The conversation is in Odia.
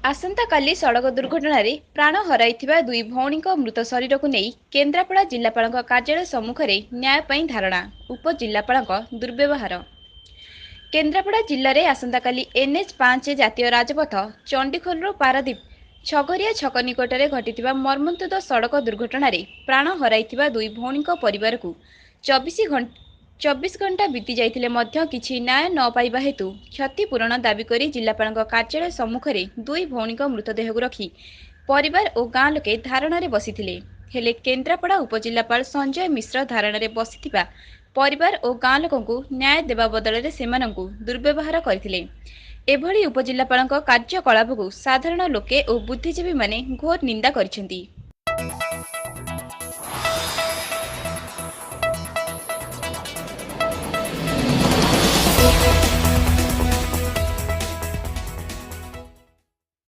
ଆସନ୍ତାକାଲି ସଡ଼କ ଦୁର୍ଘଟଣାରେ ପ୍ରାଣ ହରାଇଥିବା ଦୁଇ ଭଉଣୀଙ୍କ ମୃତ ଶରୀରକୁ ନେଇ କେନ୍ଦ୍ରାପଡ଼ା ଜିଲ୍ଲାପାଳଙ୍କ କାର୍ଯ୍ୟାଳୟ ସମ୍ମୁଖରେ ନ୍ୟାୟ ପାଇଁ ଧାରଣା, ଉପଜିଲ୍ଲାପାଳଙ୍କ ଦୁର୍ବ୍ୟବହାର। କେନ୍ଦ୍ରାପଡ଼ା ଜିଲ୍ଲାରେ ଆସନ୍ତାକାଲି ଏନ୍ଏଚ୍ 5 ଜାତୀୟ ରାଜପଥ ଚଣ୍ଡିଖୋଲରୁ ପାରାଦୀପ ଛଘରିଆ ଛକ ନିକଟରେ ଘଟିଥିବା ମର୍ମନ୍ତୁଦ ସଡ଼କ ଦୁର୍ଘଟଣାରେ ପ୍ରାଣ ହରାଇଥିବା ଦୁଇ ଭଉଣୀଙ୍କ ପରିବାରକୁ 24 ଘଣ୍ଟା ବିତି ଯାଇଥିଲେ ମଧ୍ୟ କିଛି ନ୍ୟାୟ ନ ପାଇବା ହେତୁ କ୍ଷତିପୂରଣ ଦାବି କରି ଜିଲ୍ଲାପାଳଙ୍କ କାର୍ଯ୍ୟାଳୟ ସମ୍ମୁଖରେ ଦୁଇ ଭଉଣୀଙ୍କ ମୃତଦେହକୁ ରଖି ପରିବାର ଓ ଗାଁ ଲୋକେ ଧାରଣାରେ ବସିଥିଲେ। ହେଲେ କେନ୍ଦ୍ରାପଡ଼ା ଉପଜିଲ୍ଲାପାଳ ସଞ୍ଜୟ ମିଶ୍ର ଧାରଣାରେ ବସିଥିବା ପରିବାର ଓ ଗାଁ ଲୋକଙ୍କୁ ନ୍ୟାୟ ଦେବା ବଦଳରେ ସେମାନଙ୍କୁ ଦୁର୍ବ୍ୟବହାର କରିଥିଲେ। ଏଭଳି ଉପଜିଲ୍ଲାପାଳଙ୍କ କାର୍ଯ୍ୟକଳାପକୁ ସାଧାରଣ ଲୋକେ ଓ ବୁଦ୍ଧିଜୀବୀମାନେ ଘୋର ନିନ୍ଦା କରିଛନ୍ତି।